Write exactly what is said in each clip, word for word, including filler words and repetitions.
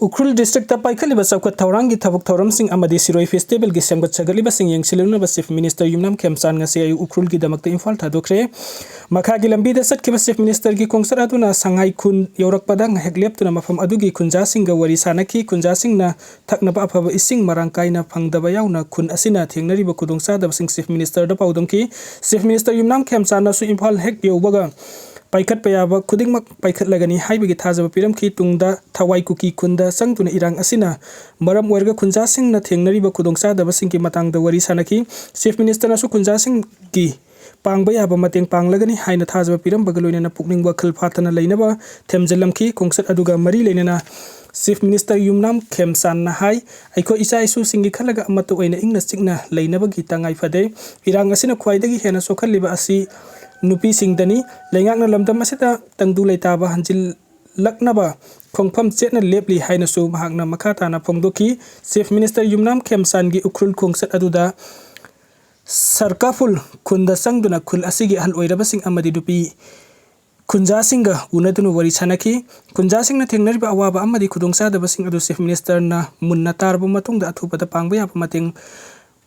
Ukhrul district ꯄꯥꯏꯈꯠꯂꯤꯕ ꯆꯥꯎꯈꯠ ꯊꯧꯔꯥꯡꯒꯤ ꯊꯕꯛ ꯊꯧꯔꯝꯁꯤꯡ ꯑꯃꯗꯤ ꯁꯤꯔꯣꯏ ꯐꯦꯁꯇꯤꯚꯦꯜꯒꯤ ꯁꯦꯝꯒꯠ ꯁꯥꯒꯠꯂꯤꯕꯁꯤꯡ ꯌꯦꯡꯁꯤꯜꯂꯨꯅꯕ ꯆꯤꯐ ꯃꯤꯅꯤꯁꯇꯔ ꯌꯨꯝꯅꯥꯝ ꯈꯦꯝꯆꯥꯟ ꯉꯁꯤ ꯑꯌꯨꯛ ꯎꯈ꯭ꯔꯨꯜꯒꯤꯗꯃꯛꯇ ꯏꯝꯐꯥꯜ ꯊꯥꯗꯣꯛꯈ꯭ꯔꯦ꯫ ꯃꯈꯥꯒꯤ ꯂꯝꯕꯤꯗ ꯆꯠꯈꯤꯕ ꯆꯤꯐ ꯃꯤꯅꯤꯁꯇꯔꯒꯤ ꯈꯣꯡꯆꯠ ꯑꯗꯨꯅ ꯁꯉꯥꯏ ꯈꯨꯟ ꯌꯧꯔꯛꯄꯗ ꯉꯥꯏꯍꯥꯛ ꯂꯦꯞꯇꯨꯅ ꯃꯐꯝ ꯑꯗꯨꯒꯤ ꯈꯨꯟꯖꯥꯁꯤꯡꯒ ꯋꯥꯔꯤ ꯁꯥꯅꯈꯤ꯫ ꯈꯨꯟꯖꯥꯁꯤꯡꯅ ꯊꯛꯅꯕ ꯑꯐꯕ ꯏꯁꯤꯡ ꯃꯔꯥꯡ ꯀꯥꯏꯅ ꯐꯪꯗꯕ ꯌꯥꯎꯅ ꯈꯨꯟ ꯑꯁꯤꯅ ꯊꯦꯡꯅꯔꯤꯕ ꯈꯨꯗꯣꯡꯆꯥꯗꯕꯁꯤꯡ ꯆꯤꯐ ꯃꯤꯅꯤꯁꯇꯔꯗ ꯄꯥꯎꯗꯝꯈꯤ꯫ ꯆꯤꯐ ꯃꯤꯅꯤꯁꯇꯔ ꯌꯨꯝꯅꯥꯝ ꯈꯦꯝꯆꯥꯟꯅꯁꯨ ꯏꯝꯐꯥꯜ ꯍꯦꯛ ꯌꯧꯕꯒ ꯄꯥꯏꯈꯠꯄ ꯌꯥꯕ ꯈꯨꯗꯤꯡꯃꯛ ꯄꯥꯏꯈꯠꯂꯒꯅꯤ ꯍꯥꯏꯕꯒꯤ ꯊꯥꯖꯕ ꯄꯤꯔꯝꯈꯤ꯫ ꯇꯨꯡꯗ ꯊꯋꯥꯏ ꯀꯨꯀꯤ ꯈꯨꯟꯗ ꯆꯪꯗꯨꯅ ꯏꯔꯥꯡ ꯑꯁꯤꯅ ꯃꯔꯝ ꯑꯣꯏꯔꯒ ꯈꯨꯟꯖꯥꯁꯤꯡꯅ ꯊꯦꯡꯅꯔꯤꯕ ꯈꯨꯗꯣꯡꯆꯥꯗꯕꯁꯤꯡꯒꯤ ꯃꯇꯥꯡꯗ ꯋꯥꯔꯤ ꯁꯥꯅꯈꯤ꯫ ꯆꯤꯐ ꯃꯤꯅꯤꯁꯇꯔꯅꯁꯨ ꯈꯨꯟꯖꯥꯁꯤꯡꯒꯤ ꯄꯥꯡꯕ ꯌꯥꯕ ꯃꯇꯦꯡ ꯄꯥꯡꯂꯒꯅꯤ ꯍꯥꯏꯅ ꯊꯥꯖꯕ ꯄꯤꯔꯝꯕꯒ ꯂꯣꯏꯅꯅ ꯄꯨꯛꯅꯤꯡ ꯋꯥꯈꯜ ꯐꯥꯊꯅ ꯂꯩꯅꯕ ꯊꯦꯝꯖꯤꯜꯂꯝꯈꯤ꯫ ꯈꯣꯡꯆꯠ ꯑꯗꯨꯒ ꯃꯔꯤ ꯂꯩꯅꯅ ꯆꯤꯐ ꯃꯤꯅꯤꯁꯇꯔ ꯌꯨꯝꯅꯥꯝ ꯈꯦꯝꯆꯥꯟꯅ ꯍꯥꯏ, ꯑꯩꯈꯣꯏ ꯏꯆꯥ ꯏꯁꯨꯁꯤꯡꯒꯤ ꯈꯜꯂꯒ ꯑꯃꯠꯇ ꯑꯣꯏꯅ ꯏꯪꯅ ꯆꯤꯛꯅ ꯂꯩꯅꯕꯒꯤ ꯇꯉꯥꯏ ꯐꯗꯦ꯫ ꯏꯔꯥꯡ ꯑꯁꯤꯅ ꯈ꯭ꯋꯥꯏꯗꯒꯤ ꯍꯦꯟꯅ ꯁꯣꯛꯍꯜꯂꯤꯕ ꯑꯁꯤ ꯅꯨꯄꯤꯁꯤꯡꯗꯅꯤ꯫ ꯂꯩꯉꯥꯛꯅ ꯂꯝꯗꯝ ꯑꯁꯤꯗ ꯇꯪꯗꯨ ꯂꯩꯇꯥꯕ ꯍꯟꯖꯤꯜꯂꯛꯅꯕ ꯈꯣꯡꯐꯝ ꯆꯦꯠꯅ ꯂꯦꯞꯂꯤ ꯍꯥꯏꯅꯁꯨ ꯃꯍꯥꯛꯅ ꯃꯈꯥ ꯇꯥꯅ ꯐꯣꯡꯗꯣꯛꯈꯤ꯫ ꯆꯤꯐ ꯃꯤꯅꯤꯁꯇꯔ ꯌꯨꯝꯅꯥꯝ ꯈꯦꯝꯆꯥꯟꯒꯤ ꯎꯈ꯭ꯔꯨꯜ ꯈꯣꯡꯆꯠ ꯑꯗꯨꯗ ꯁꯔꯀꯥꯐꯨꯜ ꯈꯨꯟꯗ ꯆꯪꯗꯨꯅ ꯈꯨꯜ ꯑꯁꯤꯒꯤ ꯑꯍꯜ ꯑꯣꯏꯔꯕꯁꯤꯡ ꯑꯃꯗꯤ ꯅꯨꯄꯤ ꯈꯨꯟꯖꯥꯁꯤꯡꯒ ꯎꯅꯗꯨꯅ ꯋꯥꯔꯤ ꯁꯥꯅꯈꯤ꯫ ꯈꯨꯟꯖꯥꯁꯤꯡꯅ ꯊꯦꯡꯅꯔꯤꯕ ꯑꯋꯥꯕ ꯑꯃꯗꯤ ꯈꯨꯗꯣꯡꯆꯥꯗꯕꯁꯤꯡ ꯑꯗꯨ ꯆꯤꯐ ꯃꯤꯅꯤꯁꯇꯔꯅ ꯃꯨꯟꯅ ꯇꯥꯔꯕ ꯃꯇꯨꯡꯗ ꯑꯊꯨꯕꯗ ꯄꯥꯡꯕ ꯌꯥꯕ ꯃꯇꯦꯡ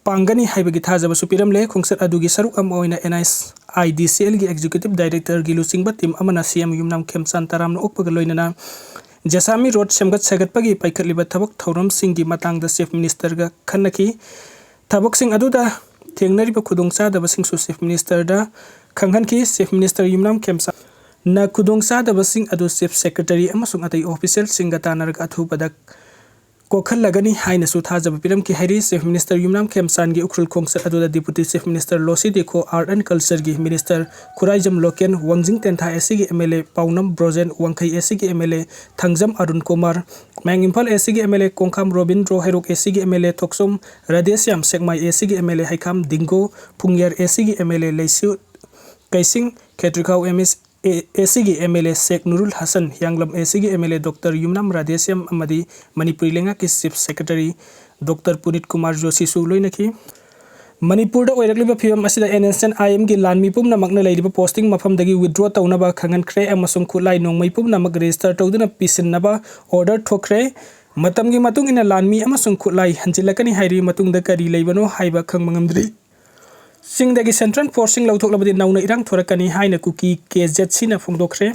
ꯄꯥꯡꯒꯅꯤ ꯍꯥꯏꯕꯒꯤ ꯊꯥꯖꯕꯁꯨ ꯄꯤꯔꯝꯂꯦ꯫ ꯈꯣꯡꯆꯠ ꯑꯗꯨꯒꯤ ꯁꯔꯨꯛ ꯑꯃ ꯑꯣꯏꯅ NHIDCLꯒꯤ executive directorꯒꯤ ꯂꯨꯆꯤꯡꯕ team ꯑꯃꯅ CM ꯌꯨꯝꯅꯥꯝ ꯈꯦꯝꯆꯥꯟ ꯇꯔꯥꯝꯅ ꯑꯣꯛꯄꯒ ꯂꯣꯏꯅꯅ ꯖꯦꯁꯥꯃꯤ ꯔꯣꯗ ꯁꯦꯝꯒꯠ ꯁꯥꯒꯠꯄꯒꯤ ꯄꯥꯏꯈꯠꯂꯤꯕ ꯊꯕꯛ ꯊꯧꯔꯝꯁꯤꯡꯒꯤ ꯃꯇꯥꯡꯗ ꯆꯤꯐ ꯃꯤꯅꯤꯁꯇꯔꯒ ꯈꯟꯅꯈꯤ꯫ ꯊꯕꯛꯁꯤꯡ ꯑꯗꯨꯗ ꯊꯦꯡꯅꯔꯤꯕ ꯈꯨꯗꯣꯡꯆꯥꯗꯕꯁꯤꯡꯁꯨ ꯆꯤꯐ ꯃꯤꯅꯤꯁꯇꯔꯗ ꯈꯪꯍꯟꯈꯤ꯫ ꯆꯤꯐ ꯃꯤꯅꯤꯁꯇꯔ ꯌꯨꯝꯅꯥꯝ ꯈꯦꯝꯆꯥꯟꯅ ꯈꯨꯗꯣꯡꯆꯥꯗꯕꯁꯤꯡ ꯑꯗꯨ ꯆꯤꯐ ꯁꯦꯀ꯭ꯔꯦꯇꯔꯤ ꯑꯃꯁꯨꯡ ꯑꯇꯩ ꯑꯣꯐꯤꯁꯤꯌꯦꯜꯁꯤꯡꯒ ꯇꯥꯟꯅꯔꯒ ꯑꯊꯨꯕꯗ ꯀꯣꯛꯍꯜꯂꯒꯅꯤ ꯍꯥꯏꯅꯁꯨ ꯊꯥꯖꯕ ꯄꯤꯔꯝꯈꯤ ꯍꯥꯏꯔꯤ꯫ ꯆꯤꯐ ꯃꯤꯅꯤꯁꯇꯔ ꯌꯨꯝꯅꯥꯝ ꯈꯦꯝꯆꯥꯟꯒꯤ ꯎꯈ꯭ꯔꯨꯜ ꯈꯣꯡꯆꯠ ꯑꯗꯨꯗ Deputy Chief Minister Losii Dikho, Art and Cultureꯒꯤ ꯃꯤꯅꯤꯁꯇꯔ ꯈꯨꯔꯥꯏꯖꯝ ꯂꯣꯀꯦꯟ, ꯋꯥꯡꯖꯤꯡ ꯇꯦꯟꯊꯥ ACꯒꯤ MLA ꯄꯥꯎꯅꯝ ꯕ꯭ꯔꯣꯖꯦꯟ, ꯋꯥꯡꯈꯩ ACꯒꯤ MLA ꯊꯥꯡꯖꯝ ꯑꯔꯨꯟ ꯀꯨꯃꯥꯔ, ꯃꯌꯥꯡ ꯏꯝꯐꯥꯜ ACꯒꯤ MLA ꯀꯣꯡꯈꯥꯝ ꯔꯣꯕꯤꯟꯗ꯭ꯔꯣ, ꯍꯩꯔꯣꯛ ACꯒꯤ MLA ꯊꯣꯛꯆꯣꯝ ꯔꯥꯙꯦꯁ꯭ꯌꯥꯝ, ꯁꯦꯛꯃꯥꯏ ACꯒꯤ MLA ꯍꯩꯈꯥꯝ ꯗꯤꯡꯒꯣ, ꯐꯨꯡꯌꯥꯔ ACꯒꯤ MLA ꯂꯩꯁꯨ ꯀꯩꯁꯤꯡ, ꯈꯦꯇ꯭ꯔꯤꯈꯥꯎ ꯑꯦꯝ ꯑꯦꯁ ꯑꯦ, ꯑꯦꯁꯤꯒꯤ MLA ꯁꯦꯛ ꯅꯨꯔꯨꯜ ꯍꯁꯟ, ꯍꯤꯌꯥꯡꯂꯝ ACꯒꯤ MLA Doctor ꯌꯨꯝꯅꯥꯝ ꯔꯥꯙꯦꯁ꯭ꯌꯥꯝ ꯑꯃꯗꯤ ꯃꯅꯤꯄꯨꯔꯤ ꯂꯩꯉꯥꯛꯀꯤ Chief Secretary Doctor ꯄꯨꯅꯤꯠ ꯀꯨꯃꯥꯔ ꯖꯣꯁꯤꯁꯨ ꯂꯣꯏꯅꯈꯤ꯫ ꯃꯅꯤꯄꯨꯔꯗ ꯑꯣꯏꯔꯛꯂꯤꯕ ꯐꯤꯕꯝ ꯑꯁꯤꯗ NSCN-IM-ꯒꯤ ꯂꯥꯟꯃꯤ ꯄꯨꯝꯅꯃꯛꯅ ꯂꯩꯔꯤꯕ posting ꯃꯐꯝꯗꯒꯤ withdraw ꯇꯧꯅꯕ ꯈꯪꯍꯟꯈ꯭ꯔꯦ ꯑꯃꯁꯨꯡ ꯈꯨꯠꯂꯥꯏ ꯅꯣꯡꯃꯩ ꯄꯨꯝꯅꯃꯛ register ꯇꯧꯗꯨꯅ ꯄꯤꯁꯤꯟꯅꯕ order ꯊꯣꯛꯈ꯭ꯔꯦ꯫ ꯃꯇꯝꯒꯤ ꯃꯇꯨꯡ ꯏꯟꯅ ꯂꯥꯟꯃꯤ ꯑꯃꯁꯨꯡ ꯈꯨꯠꯂꯥꯏ ꯍꯟꯖꯤꯜꯂꯛꯀꯅꯤ ꯍꯥꯏꯔꯤ ꯃꯇꯨꯡꯗ ꯀꯔꯤ ꯂꯩꯕꯅꯣ ꯍꯥꯏꯕ ꯈꯪꯕ ꯉꯝꯗ꯭ꯔꯤ꯫ ꯆꯤꯡꯗꯒꯤ central force-ꯁꯤꯡ ꯂꯧꯊꯣꯛꯂꯕꯗꯤ ꯅꯧꯅ ꯏꯔꯥꯡ ꯊꯣꯔꯛꯀꯅꯤ ꯍꯥꯏꯅ ꯀꯨꯀꯤ KZC-ꯅ ꯐꯣꯡꯗꯣꯛꯈ꯭ꯔꯦ꯫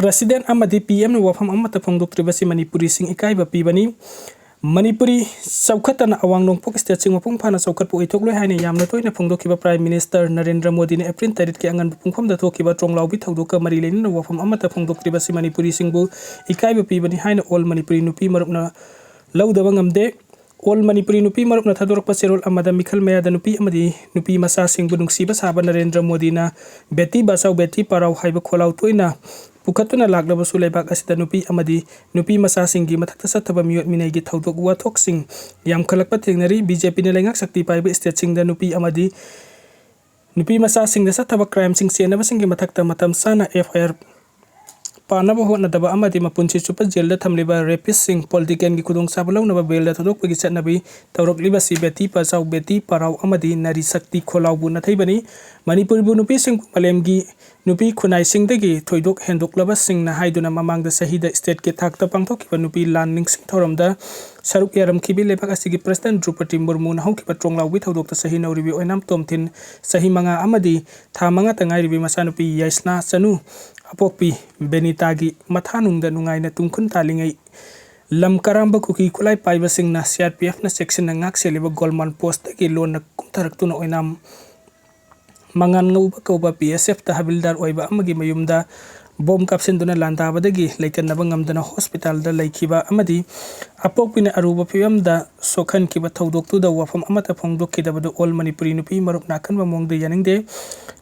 President ꯑꯃꯗꯤ PM-ꯅ ꯋꯥꯐꯝ ꯑꯃꯠꯇ ꯐꯣꯡꯗꯣꯛꯇ꯭ꯔꯤꯕꯁꯤ ꯃꯅꯤꯄꯨꯔꯤꯁꯤꯡ ꯏꯀꯥꯏꯕ ꯄꯤꯕꯅꯤ꯫ ꯃꯅꯤꯄꯨꯔꯤ ꯆꯥꯎꯈꯠꯇꯅ ꯑꯋꯥꯡ ꯅꯣꯡꯄꯣꯛ state-ꯁꯤꯡ ꯃꯄꯨꯡ ꯐꯥꯅ ꯆꯥꯎꯈꯠꯄ ꯑꯣꯏꯊꯣꯛꯂꯣꯏ ꯍꯥꯏꯅ ꯌꯥꯝꯅ ꯇꯣꯏꯅ ꯐꯣꯡꯗꯣꯛꯈꯤꯕ Prime Minister ꯅꯔꯦꯟꯗ꯭ꯔ ꯃꯣꯗꯤꯅ April ꯇꯔꯦꯠꯀꯤ ꯑꯉꯟꯕ ꯄꯨꯡꯐꯝꯗ ꯊꯣꯛꯈꯤꯕ ꯇ꯭ꯔꯣꯡꯂꯥꯎꯕꯤ ꯊꯧꯗꯣꯛꯀ ꯃꯔꯤ ꯂꯩꯅꯅ ꯋꯥꯐꯝ ꯑꯃꯠꯇ ꯐꯣꯡꯗꯣꯛꯇ꯭ꯔꯤꯕꯁꯤ ꯃꯅꯤꯄꯨꯔꯤꯁꯤꯡꯕꯨ ꯏꯀꯥꯏꯕ ꯄꯤꯕꯅꯤ ꯍꯥꯏꯅ All ꯃꯅꯤꯄꯨꯔꯤ ꯅꯨꯄꯤ ꯃꯔꯨꯞꯅ ꯂꯧꯗꯕ ꯉꯝꯗꯦ꯫ All ꯃꯅꯤꯄꯨꯔꯤ ꯅꯨꯄꯤ ꯃꯔꯨꯞꯅ ꯊꯥꯗꯣꯔꯛꯄ ꯆꯦꯔꯣꯜ ꯑꯃꯗ ꯃꯤꯈꯜ ꯃꯌꯥꯗ ꯅꯨꯄꯤ ꯑꯃꯗꯤ ꯅꯨꯄꯤ ꯃꯆꯥꯁꯤꯡꯕꯨ ꯅꯨꯡꯁꯤꯕ ꯁꯥꯕ ꯅꯔꯦꯟꯗ꯭ꯔ ꯃꯣꯗꯤꯅ ꯕꯦꯇꯤ ꯕꯆꯥꯎ ꯕꯦꯇꯤ ꯄꯔꯥꯎ ꯍꯥꯏꯕ ꯈꯣꯜꯂꯥꯎ ꯇꯣꯏꯅ ꯄꯨꯈꯠꯇꯨꯅ ꯂꯥꯛꯂꯕꯁꯨ ꯂꯩꯕꯥꯛ ꯑꯁꯤꯗ ꯅꯨꯄꯤ ꯑꯃꯗꯤ ꯅꯨꯄꯤ ꯃꯆꯥꯁꯤꯡꯒꯤ ꯃꯊꯛꯇ ꯆꯠꯊꯕ ꯃꯤꯑꯣꯠ ꯃꯤꯅꯩꯒꯤ ꯊꯧꯗꯣꯛ ꯋꯥꯊꯣꯛꯁꯤꯡ ꯌꯥꯝꯈꯠꯂꯛꯄ ꯊꯦꯡꯅꯔꯤ꯫ BJP-ꯅ ꯂꯩꯉꯥꯛ ꯁꯛꯇꯤ ꯄꯥꯏꯕ state-ꯁꯤꯡꯗ ꯅꯨꯄꯤ ꯑꯃꯗꯤ ꯅꯨꯄꯤ ꯃꯆꯥꯁꯤꯡꯗ ꯆꯠꯊꯕ crime-ꯁꯤꯡ ꯆꯦꯟꯅꯕꯁꯤꯡꯒꯤ ꯃꯊꯛꯇ ꯃꯇꯝ ꯆꯥꯅ FIR ꯄꯥꯅꯕ ꯍꯣꯠꯅꯗꯕ ꯑꯃꯗꯤ ꯃꯄꯨꯟꯁꯤ ꯆꯨꯞꯄ jail-ꯗ ꯊꯝꯂꯤꯕ rapist-ꯁꯤꯡ political-ꯒꯤ ꯈꯨꯗꯣꯡꯆꯥꯕ ꯂꯧꯅꯕ bail-ꯗ ꯊꯥꯗꯣꯛꯄꯒꯤ ꯆꯠꯅꯕꯤ ꯇꯧꯔꯛꯂꯤꯕꯁꯤ ꯕꯦꯇꯤ ꯕꯆꯥꯎ ꯕꯦꯇꯤ ꯄꯔꯥꯎ ꯑꯃꯗꯤ ꯅꯥꯔꯤ ꯁꯛꯇꯤ ꯈꯣꯜꯂꯥꯎꯕꯨ ꯅꯥꯊꯩꯕꯅꯤ꯫ ꯃꯅꯤꯄꯨꯔꯕꯨ ꯅꯨꯄꯤꯁꯤꯡꯕꯨ ꯃꯥꯂꯦꯝꯒꯤ ꯅꯨꯄꯤ ꯈꯨꯟꯅꯥꯏꯁꯤꯡꯗꯒꯤ ꯊꯣꯏꯗꯣꯛ ꯍꯦꯟꯗꯣꯛꯂꯕꯁꯤꯡꯅ ꯍꯥꯏꯗꯨꯅ ꯃꯃꯥꯡꯗ ꯆꯍꯤꯗ state-ꯀꯤ ꯊꯥꯛꯇ ꯄꯥꯡꯊꯣꯛꯈꯤꯕ ꯅꯨꯄꯤ ꯂꯥꯟ ꯅꯤꯡꯁꯤꯡ ꯊꯧꯔꯝꯗ ꯁꯔꯨꯛ ꯌꯥꯔꯝꯈꯤꯕꯤ ꯂꯩꯕꯥꯛ ꯑꯁꯤꯒꯤ President ꯗ꯭ꯔꯧꯄꯗꯤ ꯃꯨꯔꯃꯨꯅ ꯍꯧꯈꯤꯕ ꯇ꯭ꯔꯣꯡꯂꯥꯎꯕꯤ ꯊꯧꯗꯣꯛꯇ ꯆꯍꯤ ꯅꯧꯔꯤꯕꯤ ꯑꯣꯏꯅꯥꯝ ꯇꯣꯝꯊꯤꯟ ꯆꯍꯤ ꯃꯉꯥ ꯑꯃꯗꯤ ꯊꯥ ꯃꯉꯥꯇ ꯉꯥꯏꯔꯤꯕꯤ ꯃꯆꯥꯅꯨꯄꯤ ꯌꯥꯏꯁꯅꯥ ꯆꯅꯨ ꯑꯄꯣꯛꯄꯤ ꯕꯦꯅꯤꯇꯥꯒꯤ ꯃꯊꯥꯅꯨꯡꯗ ꯅꯨꯡꯉꯥꯏꯅ ꯇꯨꯡꯈꯨꯟ ꯇꯥꯜꯂꯤꯉꯩ ꯂꯝ ꯀꯔꯝꯕ ꯀꯨꯀꯤ ꯈꯨꯠꯂꯥꯏ ꯄꯥꯏꯕꯁꯤꯡꯅ CRPF-ꯅ ꯆꯦꯛꯁꯤꯟꯅ ꯉꯥꯛ ꯁꯦꯜꯂꯤꯕ ꯒꯣꯜꯃꯥꯟ post-ꯇꯒꯤ ꯂꯣꯟꯅ ꯀꯨꯝꯊꯔꯛꯇꯨꯅ ꯑꯣꯏꯅꯥꯝ ꯃꯉꯥꯟ ꯉꯧꯕ ꯀꯧꯕ BSF-ꯇ ꯍꯕꯤꯜꯗꯥꯔ ꯑꯣꯏꯕ ꯑꯃꯒꯤ ꯃꯌꯨꯝꯗ bomb ꯀꯥꯞꯁꯤꯟꯗꯨꯅ ꯂꯥꯟꯗꯥꯕꯗꯒꯤ ꯂꯩꯇꯅꯕ ꯉꯝꯗꯅ hospital-ꯗ ꯂꯩꯈꯤꯕ ꯑꯃꯗꯤ ꯑꯄꯣꯛꯄꯤꯅ ꯑꯔꯨꯕ ꯐꯤꯕꯝꯗ ꯁꯣꯛꯍꯟꯈꯤꯕ ꯊꯧꯗꯣꯛꯇꯨꯗ ꯋꯥꯐꯝ ꯑꯃꯠꯇ ꯐꯣꯡꯗꯣꯛꯈꯤꯗꯕꯗꯨ All ꯃꯅꯤꯄꯨꯔꯤ ꯅꯨꯄꯤ ꯃꯔꯨꯞꯅ ꯑꯀꯟꯕ ꯃꯑꯣꯡꯗ ꯌꯥꯅꯤꯡꯗꯦ꯫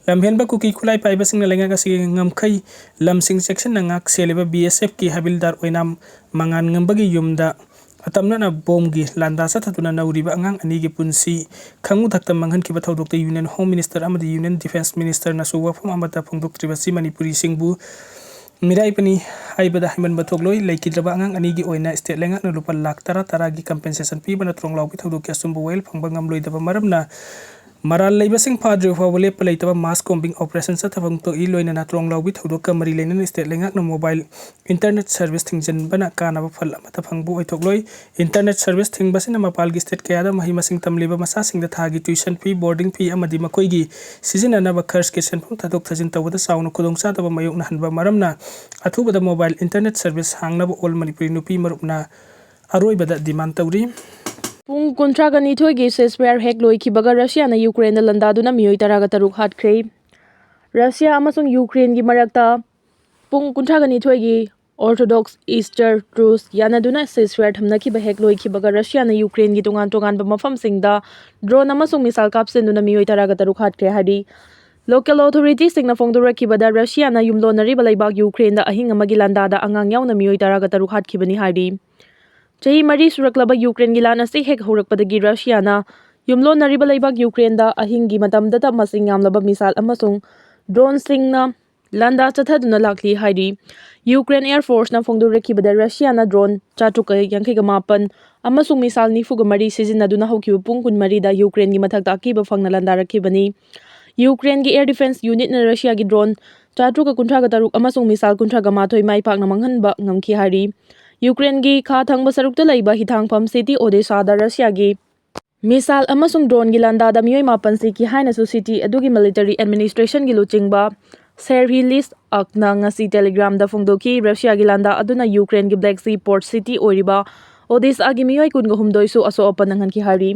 ꯂꯝꯍꯦꯟꯕ ꯀꯨꯀꯤ ꯈꯨꯠꯂꯥꯏ ꯄꯥꯏꯕꯁꯤꯡꯅ ꯂꯩꯉꯥꯛ ꯑꯁꯤꯒꯤ ꯉꯝꯈꯩ ꯂꯝꯁꯤꯡ ꯆꯦꯛꯁꯤꯟꯅ ꯉꯥꯛ ꯁꯦꯜꯂꯤꯕ BSF-ꯀꯤ ꯍꯕꯤꯜꯗꯥꯔ ꯑꯣꯏꯅꯥꯝ ꯃꯉꯥꯟ ꯉꯝꯕꯒꯤ ꯌꯨꯝꯗ ꯑꯇꯝꯅꯅ bomb-ꯒꯤ ꯂꯥꯟꯗꯥ ꯆꯠꯊꯗꯨꯅ ꯅꯧꯔꯤꯕ ꯑꯉꯥꯡ ꯑꯅꯤꯒꯤ ꯄꯨꯟꯁꯤ ꯈꯪꯉꯨꯊꯛꯇ ꯃꯥꯡꯍꯟꯈꯤꯕ ꯊꯧꯗꯣꯛꯇ Union Home Minister ꯑꯃꯗꯤ Union Defence Minister-ꯅꯁꯨ ꯋꯥꯐꯝ ꯑꯃꯠꯇ ꯐꯣꯡꯗꯣꯛꯇ꯭ꯔꯤꯕꯁꯤ ꯃꯅꯤꯄꯨꯔꯤꯁꯤꯡꯕꯨ ꯃꯤꯔꯥꯏꯕꯅꯤ ꯍꯥꯏꯕꯗ ꯍꯥꯏꯃꯟꯕ ꯊꯣꯛꯂꯣꯏ꯫ ꯂꯩꯈꯤꯗ꯭ꯔꯕ ꯑꯉꯥꯡ ꯑꯅꯤꯒꯤ ꯑꯣꯏꯅ state ꯂꯩꯉꯥꯛꯅ ꯂꯨꯄꯥ ꯂꯥꯈ ꯇꯔꯥ ꯇꯔꯥꯒꯤ compensation ꯄꯤꯕꯅ ꯇ꯭ꯔꯣꯡ ꯂꯥꯎꯕꯤ ꯊꯧꯗꯣꯛꯀꯤ ꯑꯆꯨꯝꯕ ꯋꯥꯌꯦꯜ ꯐꯪꯕ ꯉꯝꯂꯣꯏꯗꯕ ꯃꯔꯝꯅ ꯃꯔꯥꯜ ꯂꯩꯕꯁꯤꯡ ꯐꯥꯗ꯭ꯔꯤꯕ ꯐꯥꯎꯕ ꯂꯦꯞꯄ ꯂꯩꯇꯕ mass combing operation ꯆꯠꯊꯐꯝ ꯊꯣꯛꯏ꯫ ꯂꯣꯏꯅꯅ ꯇ꯭ꯔꯣꯡ ꯂꯥꯎꯕꯤ ꯊꯧꯗꯣꯛꯀ ꯃꯔꯤ ꯂꯩꯅꯅ state ꯂꯩꯉꯥꯛꯅ mobile internet service ꯊꯤꯡꯖꯤꯟꯕꯅ ꯀꯥꯟꯅꯕ ꯐꯜ ꯑꯃꯠꯇ ꯐꯪꯕ ꯑꯣꯏꯊꯣꯛꯂꯣꯏ꯫ Internet service ꯊꯤꯡꯕꯁꯤꯅ ꯃꯄꯥꯜꯒꯤ state ꯀꯌꯥꯗ ꯃꯍꯩ ꯃꯁꯤꯡ ꯇꯝꯂꯤꯕ ꯃꯆꯥꯁꯤꯡꯗ ꯊꯥꯒꯤ tuition fee, boarding fee ꯑꯃꯗꯤ ꯃꯈꯣꯏꯒꯤ ꯁꯤꯖꯤꯟꯅꯅꯕ ꯈꯔꯆꯀꯤ ꯁꯦꯟꯐꯝ ꯊꯥꯗꯣꯛ ꯊꯥꯖꯤꯟ ꯇꯧꯕꯗ ꯆꯥꯎꯅ ꯈꯨꯗꯣꯡꯆꯥꯗꯕ ꯃꯥꯌꯣꯛꯅꯍꯟꯕ ꯃꯔꯝꯅ ꯑꯊꯨꯕꯗ mobile internet service ꯍꯥꯡꯅꯕ All Manipuri ꯅꯨꯄꯤ ꯃꯔꯨꯞꯅ ꯑꯔꯣꯏꯕꯗ demand ꯇꯧꯔꯤ꯫ ꯄꯨꯡ ꯀꯨꯟꯊ꯭ꯔꯥꯒ ꯅꯤꯊꯣꯏꯒꯤ ceasefire ꯍꯦꯛ ꯂꯣꯏꯈꯤꯕꯒ ꯔꯁꯤꯌꯥꯅ ꯌꯨꯀ꯭ꯔꯦꯟꯗ ꯂꯥꯟꯗꯥꯗꯨꯅ ꯃꯤꯑꯣꯏ ꯇꯔꯥꯒ ꯇꯔꯨꯛ ꯍꯥꯠꯈ꯭ꯔꯦ꯫ ꯔꯁꯤꯌꯥ ꯑꯃꯁꯨꯡ ꯌꯨꯀ꯭ꯔꯦꯟꯒꯤ ꯃꯔꯛꯇ ꯄꯨꯡ ꯀꯨꯟꯊ꯭ꯔꯥꯒ ꯅꯤꯊꯣꯏꯒꯤ Orthodox Easter truce ꯌꯥꯅꯗꯨꯅ ceasefire ꯊꯝꯅꯈꯤꯕ ꯍꯦꯛ ꯂꯣꯏꯈꯤꯕꯒ ꯔꯁꯤꯌꯥꯅ ꯌꯨꯀ꯭ꯔꯦꯟꯒꯤ ꯇꯣꯉꯥꯟ ꯇꯣꯉꯥꯟꯕ ꯃꯐꯝꯁꯤꯡꯗ drone ꯑꯃꯁꯨꯡ missile ꯀꯥꯞꯁꯤꯟꯗꯨꯅ ꯃꯤꯑꯣꯏ ꯇꯔꯥꯒ ꯇꯔꯨꯛ ꯍꯥꯠꯈ꯭ꯔꯦ ꯍꯥꯏꯔꯤ꯫ Local authorityꯁꯤꯡꯅ ꯐꯣꯡꯗꯣꯔꯛꯈꯤꯕꯗ ꯔꯁꯤꯌꯥꯅ ꯌꯨꯝꯂꯣꯟꯅꯔꯤꯕ ꯂꯩꯕꯥꯛ ꯌꯨꯀ꯭ꯔꯦꯟꯗ ꯑꯍꯤꯡ ꯑꯃꯒꯤ ꯂꯥꯟꯗꯥꯗ ꯑꯉꯥꯡ ꯌꯥꯎꯅ ꯃꯤꯑꯣꯏ ꯇꯔꯥꯒ ꯇꯔꯨꯛ ꯍꯥꯠꯈꯤꯕꯅꯤ ꯍꯥꯏꯔꯤ꯫ ꯆꯍꯤ ꯃꯔꯤ ꯁꯨꯔꯛꯂꯕ ꯌꯨꯀ꯭ꯔꯦꯟꯒꯤ ꯂꯥꯟ ꯑꯁꯤ ꯍꯦꯛ ꯍꯧꯔꯛꯄꯗꯒꯤ ꯔꯁꯤꯌꯥꯅ ꯌꯨꯝꯂꯣꯟꯅꯔꯤꯕ ꯂꯩꯕꯥꯛ ꯌꯨꯀ꯭ꯔꯦꯟꯗ ꯑꯍꯤꯡꯒꯤ ꯃꯇꯝꯗꯇ ꯃꯁꯤꯡ ꯌꯥꯝꯂꯕ missile ꯑꯃꯁꯨꯡ droneꯁꯤꯡꯅ ꯂꯥꯟꯗꯥ ꯆꯠꯊꯗꯨꯅ ꯂꯥꯛꯂꯤ ꯍꯥꯏꯔꯤ꯫ Ukraine Air Forceꯅ ꯐꯣꯡꯗꯣꯔꯛꯈꯤꯕꯗ ꯔꯁꯤꯌꯥꯅ drone ꯆꯥꯇ꯭ꯔꯨꯛꯀ ꯌꯥꯡꯈꯩꯒ ꯃꯥꯄꯟ ꯑꯃꯁꯨꯡ missile ꯅꯤꯐꯨꯒ ꯃꯔꯤ ꯁꯤꯖꯤꯟꯅꯗꯨꯅ ꯍꯧꯈꯤꯕ ꯄꯨꯡ ꯀꯨꯟꯃꯔꯤꯗ ꯌꯨꯀ꯭ꯔꯦꯟꯒꯤ ꯃꯊꯛꯇ ꯑꯀꯤꯕ ꯐꯪꯅ ꯂꯥꯟꯗꯥꯔꯛꯈꯤꯕꯅꯤ꯫ ꯌꯨꯀ꯭ꯔꯦꯟꯒꯤ Air Defense Unitꯅ ꯔꯁꯤꯌꯥꯒꯤ drone ꯆꯥꯇ꯭ꯔꯨꯛꯀ ꯀꯨꯟꯊ꯭ꯔꯥꯒ ꯇꯔꯨꯛ ꯑꯃꯁꯨꯡ missile ꯀꯨꯟꯊ꯭ꯔꯥꯒ ꯃꯥꯊꯣꯏ ꯃꯥꯏ ꯄꯥꯛꯅ ꯃꯥꯡꯍꯟꯕ ꯉꯝꯈꯤ ꯍꯥꯏꯔꯤ꯫ ꯌꯨꯀ꯭ꯔꯦꯟꯒꯤ ꯈꯥ ꯊꯪꯕ ꯁꯔꯨꯛꯇ ꯂꯩꯕ ꯍꯤꯊꯥꯡꯐꯝ city Odessaꯗ ꯔꯁꯤꯌꯥꯒꯤ missile ꯑꯃꯁꯨꯡ droneꯒꯤ ꯂꯥꯟꯗꯥꯗ ꯃꯤꯑꯣꯏ ꯃꯥꯄꯟ ꯁꯤꯈꯤ ꯍꯥꯏꯅꯁꯨ city ꯑꯗꯨꯒꯤ military administrationꯒꯤ ꯂꯨꯆꯤꯡꯕ Serhiy Lysychyna ꯉꯁꯤ Telegramꯗ ꯐꯣꯡꯗꯣꯛꯈꯤ꯫ ꯔꯁꯤꯌꯥꯒꯤ ꯂꯥꯟꯗꯥ ꯑꯗꯨꯅ ꯌꯨꯀ꯭ꯔꯦꯟꯒꯤ Black Sea port city ꯑꯣꯏꯔꯤꯕ Odessaꯒꯤ ꯃꯤꯑꯣꯏ ꯀꯨꯟꯒ ꯍꯨꯝꯗꯣꯏꯁꯨ ꯑꯁꯣꯛ ꯑꯄꯟ ꯅꯪꯍꯟꯈꯤ ꯍꯥꯏꯔꯤ꯫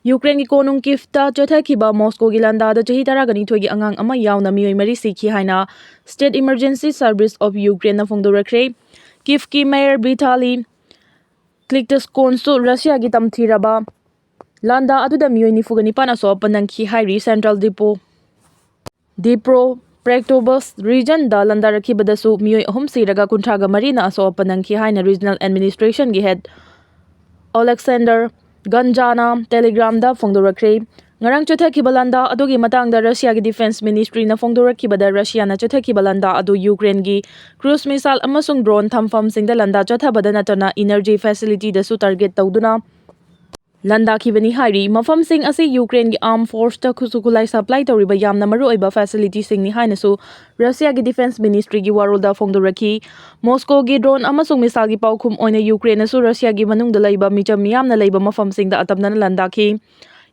ꯌꯨꯀ꯭ꯔꯦꯟꯒꯤ ꯀꯣꯅꯨꯡ Kyivꯇ ꯆꯠꯊꯈꯤꯕ Moscowꯒꯤ ꯂꯥꯟꯗꯥꯗ ꯆꯍꯤ ꯇꯔꯥꯒ ꯅꯤꯊꯣꯏꯒꯤ ꯑꯉꯥꯡ ꯑꯃ ꯌꯥꯎꯅ ꯃꯤꯑꯣꯏ ꯃꯔꯤ ꯁꯤꯈꯤ ꯍꯥꯏꯅ State Emergency Service of Ukraineꯅ ꯐꯣꯡꯗꯣꯔꯛꯈ꯭ꯔꯦ꯫ Kyivꯀꯤ mayor Vitaly Klitschkoꯅꯁꯨ ꯔꯁꯤꯌꯥꯒꯤ ꯇꯝꯊꯤꯔꯕ ꯂꯥꯟꯗꯥ ꯑꯗꯨꯗ ꯃꯤꯑꯣꯏ ꯅꯤꯐꯨꯒ ꯅꯤꯄꯥꯟ ꯑꯁꯣꯛ ꯑꯄꯟ ꯅꯪꯈꯤ ꯍꯥꯏꯔꯤ꯫ Central Dnipro, Dnipropetrovsk regionꯗ ꯂꯥꯟꯗꯥꯔꯛꯈꯤꯕꯗꯁꯨ ꯃꯤꯑꯣꯏ ꯑꯍꯨꯝ ꯁꯤꯔꯒ ꯀꯨꯟꯊ꯭ꯔꯥꯒ ꯃꯔꯤꯅ ꯑꯁꯣꯛ ꯑꯄꯟ ꯅꯪꯈꯤ ꯍꯥꯏꯅ regional administrationꯒꯤ head Oleksandr Ganjana Telegramꯗ ꯐꯣꯡꯗꯣꯔꯛꯈ꯭ꯔꯦ꯫ ꯉꯔꯥꯡ ꯆꯠꯊꯈꯤꯕ ꯂꯥꯟꯗꯥ ꯑꯗꯨꯒꯤ ꯃꯇꯥꯡꯗ ꯔꯁꯤꯌꯥꯒꯤ Defence Ministryꯅ ꯐꯣꯡꯗꯣꯔꯛꯈꯤꯕꯗ, ꯔꯁꯤꯌꯥꯅ ꯆꯠꯊꯈꯤꯕ ꯂꯥꯟꯗꯥ ꯑꯗꯨ ꯌꯨꯀ꯭ꯔꯦꯟꯒꯤ cruise missile ꯑꯃꯁꯨꯡ drone ꯊꯝꯐꯝꯁꯤꯡꯗ ꯂꯥꯟꯗꯥ ꯆꯠꯊꯕꯗ ꯅꯠꯇꯅ energy facilityꯗꯁꯨ target ꯇꯧꯗꯨꯅ ꯂꯥꯟꯗꯥꯈꯤꯕꯅꯤ ꯍꯥꯏꯔꯤ꯫ ꯃꯐꯝꯁꯤꯡ ꯑꯁꯤ ꯌꯨꯀ꯭ꯔꯦꯟꯒꯤ armed forceꯇ ꯈꯨꯠꯁꯨ ꯈꯨꯠꯂꯥꯏ supply ꯇꯧꯔꯤꯕ ꯌꯥꯝꯅ ꯃꯔꯨꯑꯣꯏꯕ facilityꯁꯤꯡꯅꯤ ꯍꯥꯏꯅꯁꯨ ꯔꯁꯤꯌꯥꯒꯤ Defence Ministryꯒꯤ ꯋꯥꯔꯣꯜꯗ ꯐꯣꯡꯗꯣꯔꯛꯈꯤ꯫ ꯃꯣꯁꯀꯣꯒꯤ drone ꯑꯃꯁꯨꯡ missileꯒꯤ ꯄꯥꯎꯈꯨꯝ ꯑꯣꯏꯅ ꯌꯨꯀ꯭ꯔꯦꯟꯅꯁꯨ ꯔꯁꯤꯌꯥꯒꯤ ꯃꯅꯨꯡꯗ ꯂꯩꯕ ꯃꯤꯆꯝ ꯃꯤꯌꯥꯝꯅ ꯂꯩꯕ ꯃꯐꯝꯁꯤꯡꯗ ꯑꯇꯝꯅꯅ ꯂꯥꯟꯗꯥꯈꯤ꯫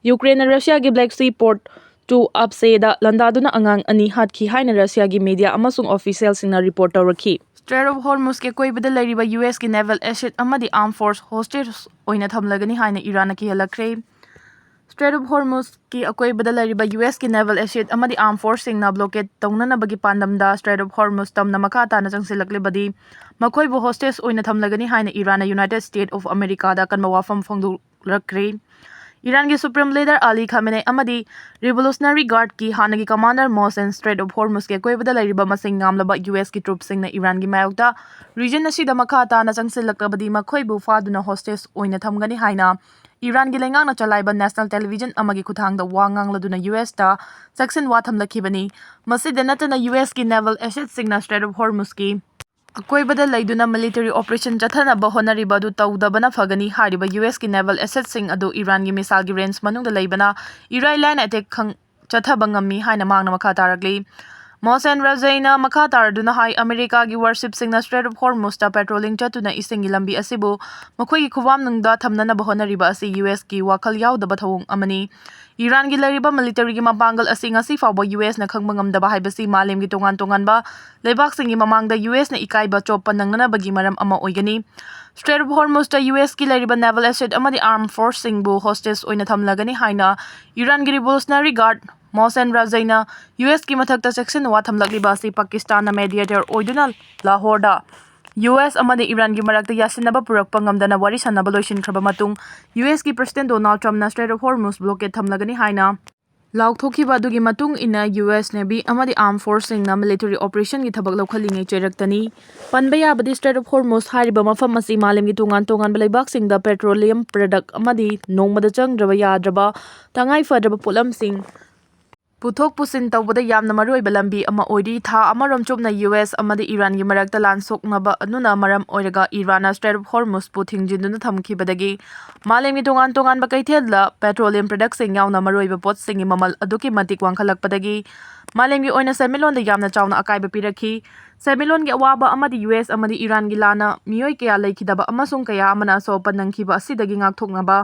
ꯌꯨꯀ꯭ꯔꯦꯟꯅ ꯔꯁꯤꯌꯥꯒꯤ Black Sea port two Odessaꯗ ꯂꯥꯟꯗꯥꯗꯨꯅ ꯑꯉꯥꯡ ꯑꯅꯤ ꯍꯥꯠꯈꯤ ꯍꯥꯏꯅ ꯔꯁꯤꯌꯥꯒꯤ media ꯑꯃꯁꯨꯡ officialꯁꯤꯡꯅ report ꯇꯧꯔꯛꯈꯤ꯫ Strait of Hormuzꯀꯤ ꯑꯀꯣꯏꯕꯗ ꯂꯩꯔꯤꯕ USꯀꯤ naval asset ꯑꯃꯗꯤ armed force hostage ꯑꯣꯏꯅ ꯊꯝꯂꯒꯅꯤ ꯍꯥꯏꯅ ꯏꯔꯥꯟꯅ ꯀꯤꯍꯜꯂꯛꯈ꯭ꯔꯦ꯫ Strait of Hormuzꯀꯤ ꯑꯀꯣꯏꯕꯗ ꯂꯩꯔꯤꯕ USꯀꯤ naval asset ꯑꯃꯗꯤ armed forceꯁꯤꯡꯅ blockade ꯇꯧꯅꯅꯕꯒꯤ ꯄꯥꯟꯗꯝꯗ Strait of Hormuz ꯇꯝꯅ ꯃꯈꯥ ꯇꯥꯅ ꯆꯪꯁꯤꯜꯂꯛꯂꯕꯗꯤ ꯃꯈꯣꯏꯕꯨ hostage ꯑꯣꯏꯅ ꯊꯝꯂꯒꯅꯤ ꯍꯥꯏꯅ ꯏꯔꯥꯟꯅ United States of Americaꯗ ꯑꯀꯟꯕ ꯋꯥꯐꯝ ꯐꯣꯡꯗꯣꯛꯂꯛꯈ꯭ꯔꯦ꯫ ꯏꯔꯥꯟꯒꯤ Supreme Leader Ali Khamenei ꯑꯃꯗꯤ Revolutionary Guardꯀꯤ ꯍꯥꯟꯅꯒꯤ commander Mohsen Strait of Hormuzꯀꯤ ꯑꯀꯣꯏꯕꯗ ꯂꯩꯔꯤꯕ ꯃꯁꯤꯡ ꯌꯥꯝꯂꯕ USꯀꯤ troopꯁꯤꯡꯅ ꯏꯔꯥꯟꯒꯤ ꯃꯥꯌꯣꯛꯇ region ꯑꯁꯤꯗ ꯃꯈꯥ ꯇꯥꯅ ꯆꯪꯁꯤꯜꯂꯛꯂꯕꯗꯤ ꯃꯈꯣꯏꯕꯨ ꯐꯥꯗꯨꯅ hostage ꯑꯣꯏꯅ ꯊꯝꯒꯅꯤ ꯍꯥꯏꯅ ꯏꯔꯥꯟꯒꯤ ꯂꯩꯉꯥꯛꯅ ꯆꯂꯥꯏꯕ national television ꯑꯃꯒꯤ ꯈꯨꯠꯊꯥꯡꯗ ꯋꯥ ꯉꯥꯡꯂꯗꯨꯅ USꯇ ꯆꯦꯛꯁꯤꯟꯋꯥ ꯊꯝꯂꯛꯈꯤꯕꯅꯤ꯫ ꯃꯁꯤꯗ ꯅꯠꯇꯅ USꯀꯤ naval assetꯁꯤꯡꯅ Strait of Hormuzꯀꯤ ꯑꯀꯣꯏꯕꯗ ꯂꯩꯗꯨꯅ military operation ꯆꯠꯊꯅꯕ ꯍꯣꯠꯅꯔꯤꯕ ꯑꯗꯨ ꯇꯧꯗꯕꯅ ꯐꯒꯅꯤ꯫ ꯍꯥꯏꯔꯤꯕ USꯀꯤ naval assetꯁꯤꯡ ꯑꯗꯨ ꯏꯔꯥꯟꯒꯤ missileꯒꯤ range ꯃꯅꯨꯡꯗ ꯂꯩꯕꯅ ꯏꯔꯥꯏ ꯂꯥꯏꯅ attack ꯈꯪ-, ꯆꯠꯊꯕ ꯉꯝꯃꯤ ꯍꯥꯏꯅ ꯃꯍꯥꯛꯅ ꯃꯈꯥ ꯇꯥꯔꯛꯂꯤ꯫ Mohsen Rajaeiꯅ ꯃꯈꯥ ꯇꯥꯔꯗꯨꯅ ꯍꯥꯏ, ꯑꯃꯦꯔꯤꯀꯥꯒꯤ warshipꯁꯤꯡꯅ Strait of Hormuzꯇ patrolling ꯆꯠꯇꯨꯅ ꯏꯁꯤꯡꯒꯤ ꯂꯝꯕꯤ ꯑꯁꯤꯕꯨ ꯃꯈꯣꯏꯒꯤ ꯈꯨꯋꯥꯝꯅꯨꯡꯗ ꯊꯝꯅꯅꯕ ꯍꯣꯠꯅꯔꯤꯕ ꯑꯁꯤ USꯀꯤ ꯋꯥꯈꯜ ꯌꯥꯎꯗꯕ ꯊꯧꯑꯣꯡ ꯑꯃꯅꯤ꯫ ꯏꯔꯥꯟꯒꯤ ꯂꯩꯔꯤꯕ militaryꯒꯤ ꯃꯄꯥꯡꯒꯜ ꯑꯁꯤ ꯉꯁꯤ ꯐꯥꯎꯕ USꯅ ꯈꯪꯕ ꯉꯝꯗꯕ ꯍꯥꯏꯕꯁꯤ ꯃꯥꯂꯦꯝꯒꯤ ꯇꯣꯉꯥꯟ ꯇꯣꯉꯥꯟꯕ ꯂꯩꯕꯥꯛꯁꯤꯡꯒꯤ ꯃꯃꯥꯡꯗ USꯅ ꯏꯀꯥꯏꯕ ꯆꯣꯞꯄ ꯅꯪꯅꯅꯕꯒꯤ ꯃꯔꯝ ꯑꯃ ꯑꯣꯏꯒꯅꯤ꯫ Strait of Hormuzꯇ USꯀꯤ ꯂꯩꯔꯤꯕ naval asset ꯑꯃꯗꯤ armed forceꯁꯤꯡꯕꯨ hostage ꯑꯣꯏꯅ ꯊꯝꯂꯒꯅꯤ ꯍꯥꯏꯅ ꯏꯔꯥꯟꯒꯤ Revolutionary Guard Mohsen Rajaeiꯅ USꯀꯤ ꯃꯊꯛꯇ ꯆꯦꯛꯁꯤꯟꯋꯥ ꯊꯝꯂꯛꯂꯤꯕ ꯑꯁꯤ ꯄꯥꯀꯤꯁꯇꯥꯟꯅ mediator ꯑꯣꯏꯗꯨꯅ ꯂꯥꯍꯣꯔꯗ US ꯑꯃꯗꯤ ꯏꯔꯥꯟꯒꯤ ꯃꯔꯛꯇ ꯌꯥꯁꯤꯟꯅꯕ ꯄꯨꯔꯛꯄ ꯉꯝꯗꯅ ꯋꯥꯔꯤ ꯁꯥꯟꯅꯕ ꯂꯣꯏꯁꯤꯟꯈ꯭ꯔꯕ ꯃꯇꯨꯡ, USꯀꯤ President Donald Trumpꯅ Strait of Hormuz blockade ꯊꯝꯂꯒꯅꯤ ꯍꯥꯏꯅ ꯂꯥꯎꯊꯣꯛꯈꯤꯕ ꯑꯗꯨꯒꯤ ꯃꯇꯨꯡ ꯏꯟꯅ ꯌꯨ ꯑꯦꯁ Navy ꯑꯃꯗꯤ Armed Forceꯁꯤꯡꯅ military operationꯒꯤ ꯊꯕꯛ ꯂꯧꯈꯠꯂꯤꯉꯩ ꯆꯩꯔꯛꯇꯅꯤ꯫ ꯄꯟꯕ ꯌꯥꯕꯗꯤ Strait of Hormuz ꯍꯥꯏꯔꯤꯕ ꯃꯐꯝ ꯑꯁꯤ ꯃꯥꯂꯦꯝꯒꯤ ꯇꯣꯉꯥꯟ ꯇꯣꯉꯥꯟꯕ ꯂꯩꯕꯥꯛꯁꯤꯡꯗ petroleum product ꯑꯃꯗꯤ ꯅꯣꯡꯃꯗ ꯆꯪꯗ꯭ꯔꯕ ꯌꯥꯗ꯭ꯔꯕ ꯇꯉꯥꯏ ꯐꯗ꯭ꯔꯕ ꯄꯣꯠꯂꯝꯁꯤꯡ ꯄꯨꯊꯣꯛ ꯄꯨꯁꯤꯟ ꯇꯧꯕꯗ ꯌꯥꯝꯅ ꯃꯔꯨꯑꯣꯏꯕ ꯂꯝꯕꯤ ꯑꯃ ꯑꯣꯏꯔꯤ꯫ ꯊꯥ ꯑꯃꯔꯣꯝ ꯆꯨꯞꯅ ꯌꯨ ꯑꯦꯁ ꯑꯃꯗꯤ ꯏꯔꯥꯟꯒꯤ ꯃꯔꯛꯇ ꯂꯥꯟ ꯁꯣꯛꯅꯕ ꯑꯗꯨꯅ ꯃꯔꯝ ꯑꯣꯏꯔꯒ ꯏꯔꯥꯟꯅ Strait of Hormuzꯄꯨ ꯊꯤꯡꯖꯤꯟꯗꯨꯅ ꯊꯝꯈꯤꯕꯗꯒꯤ ꯃꯥꯂꯦꯝꯒꯤ ꯇꯣꯉꯥꯟ ꯇꯣꯉꯥꯟꯕ ꯀꯩꯊꯦꯜꯗ petroleum productꯁꯤꯡ ꯌꯥꯎꯅ ꯃꯔꯨꯑꯣꯏꯕ ꯄꯣꯠꯁꯤꯡꯒꯤ ꯃꯃꯜ ꯑꯗꯨꯛꯀꯤ ꯃꯇꯤꯛ ꯋꯥꯡꯈꯠꯂꯛꯄꯗꯒꯤ ꯃꯥꯂꯦꯝꯒꯤ ꯑꯣꯏꯅ ꯁꯦꯟꯃꯤꯠꯂꯣꯟꯗ ꯌꯥꯝꯅ ꯆꯥꯎꯅ ꯑꯀꯥꯏꯕ ꯄꯤꯔꯛꯈꯤ꯫ ꯁꯦꯟꯃꯤꯠꯂꯣꯟꯒꯤ ꯑꯋꯥꯕ ꯑꯃꯗꯤ ꯌꯨ ꯑꯦꯁ ꯑꯃꯗꯤ ꯏꯔꯥꯟꯒꯤ ꯂꯥꯟꯅ ꯃꯤꯑꯣꯏ ꯀꯌꯥ ꯂꯩꯈꯤꯗꯕ ꯑꯃꯁꯨꯡ ꯀꯌꯥ ꯑꯃꯅ ꯑꯁꯣꯛ ꯑꯄꯟ ꯅꯪꯈꯤꯕ ꯑꯁꯤꯗꯒꯤ ꯉꯥꯛꯊꯣꯛꯅꯕ